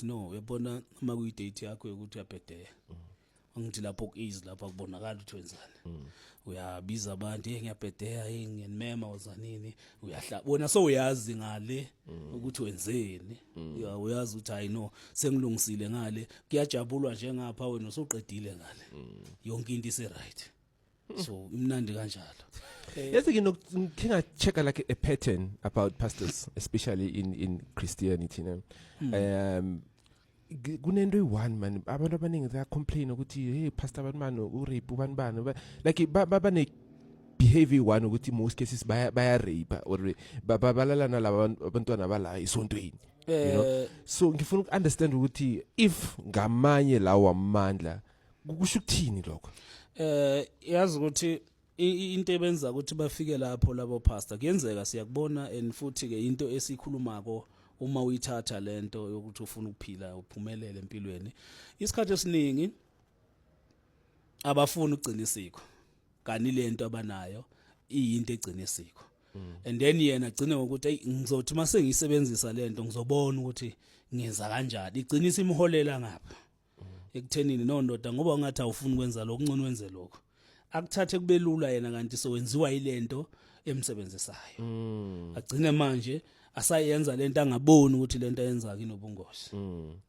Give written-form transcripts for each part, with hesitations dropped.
No, uyabona uma kuyi date yakho yokuthi uyabhedeya, angithi lapho ku easy, lapho akubonakala ukuthi wenzani. Uyabiza abantu, "Hey, ngiyabhedeya, hey, ngiyanimema, wozanini." Uyahla wena, so uyazi ngale ukuthi wenzeni. Ya, uyazi ukuthi hayi no, sengilungisile ngale, kuyajabulwa njengapha, wena usuqedile ngale, yonke into ise right, so imnandi kanjalo. Yazi ke ngikhe nga-check like a pattern about pastors, especially in Christianity, ne. Kunento eyi-one man, abantu abaningi they complain ukuthi, "Hey pastor, abantu bani u-rape ubani bani," like bane behavior one ukuthi most cases baya rape or balala nalaba abantwana bala esontweni. So ngifuna uku-understand ukuthi if ngamanye lawo amandla, kusho ukuthini lokho? Yazi ukuthi into ebenza ukuthi bafike lapho labo pastor, kuyenzeka siyakubona, and futhi ke into esikhulumako, uma uyithatha lento yokuthi ufuna ukuphila uphumelele empilweni, isikhathi esiningi abafuni ukugcina isiko, kani lento abanayo iyinto egcina isiko, and then yena agcine ngokuthi, "Hey, ngizothi mase ngiyisebenzisa lento, ngizobona ukuthi ngenza kanjani." Igcina isimholela ngapha ekuthenini, no ndoda, ngoba ungathi awufuni ukwenza lokho, ngcono wenze lokho, akuthathe kube lula yena, kanti sowenziwa yilento emsebenzisayo. Agcine manje asayenza lento angaboni ukuthi lento ayenza inobungozi.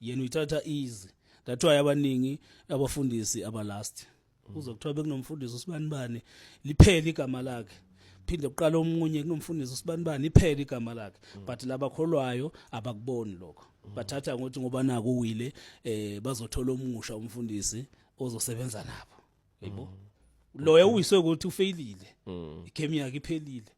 Yena uyithatha easy. That's why abaningi abafundisi abalast, uzokuthiwa bekunomfundisi usibani bani, liphele igama lakhe, phinde kuqala omunye, kunomfundisi usibani bani, iphele igama lakhe, but labakholwayo abakuboni lokho. Bathatha ngokuthi ngoba naku uwile, bazothola omusha umfundisi ozosebenza nabo, yebo, loyo uwiswe ukuthi ufailile, igame yakhe iphelile.